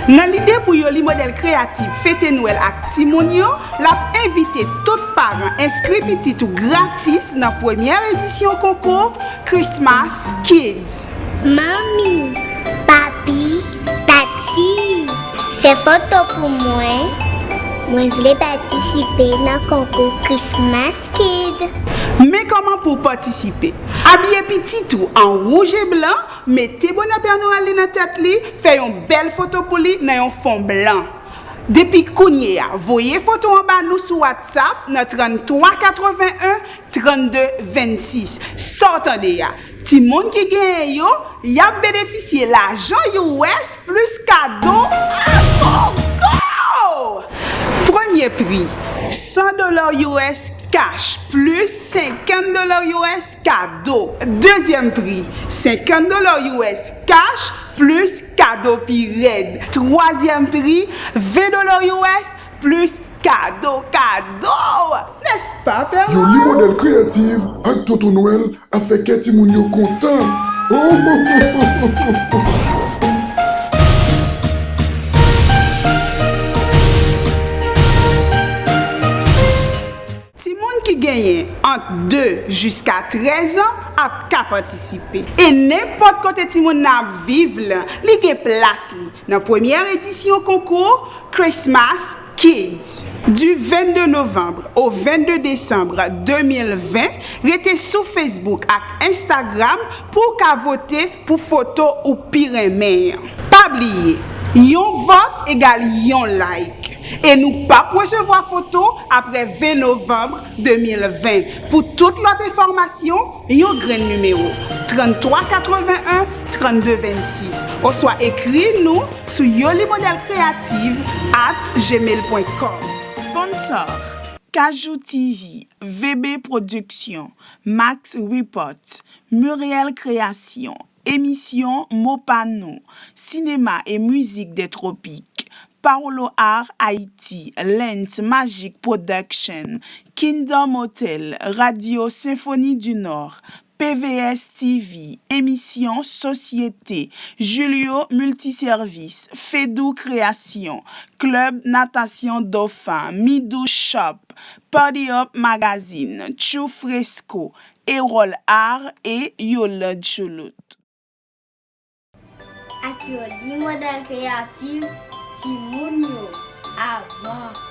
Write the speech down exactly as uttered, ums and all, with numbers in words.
Nan lide pou Yoli Modèl Kreyatif fete Nwèl ak timoun yo, l ap envite tout paran enskri pitit ou gratis nan premyè edisyon konkou Christmas Kids. Manmi, papi, tati, fè foto pou mwen. Mwen vle patisipe nan konkou Christmas Kids. Men kòman pou w patisipe. Abiye pitit ou an wouj e blan, mete bonè Pè Nwèl li nan tèt li, fè yon bèl foto pou li nan yon fon blan. Depi kounye a, voye foto an ba nou sou WhatsApp nan trannntwa katrevenn-en, trannde vennsis. Sa w tande a? Timoun ki genyen yo, y ap benefisye lajan U S plis kado a gogo! Premye pri, san dola U S cash plis senkant dola U S kado. Dezyèm pri, senkant dola U S cash plis kado pi rèd. Twazyèm pri, ven dola U S plis kado, kado! Nèspa, Pè Nwèl? Yoli Modèl Kreyatif ak Tonton Nwèl ap fè kè timoun yo kontan. Timoun ki genyen ant de jiska trèz an ap ka patisipe. E nenpòt kote timoun nan ap viv lan, li gen plas li nan premyè edisyon konkou Christmas Kids. Du vennde novanm au vennde desanm de mil ven, rete sou Facebook ak Instagram pou w ka vote pou foto ou pi renmen an. Pa bliye, yon vòt egal yon like. E nou p ap resevwa foto apre ven novanm de mil ven. Pou tout lòt enfòmasyon, yon grenn nimewo, trannntwa katrevenn-en, trannde vennsis, oswa ekri nou sou yoli modèl kreyatif at gmail pwen kòm. Sponsor, Kajou T V, V B Production, Max Report, Muriel Création, emisyon Mo Pa Nou, Cinéma et Musique des Tropiques, Paolo Art Haïti, Lens Magic Production, Kingdom Hotel, Radio Symphonie du Nord, P V S T V, emisyon Sosyete, Julio Multiservice, Fedou Création, Club Natation Dauphin, Midou Shop, Party Up Magazine, Chou Fresco, Erol Art et Yolande Chouloute. Ak Yoli Modèl Kreyatif, timoun yo, avan.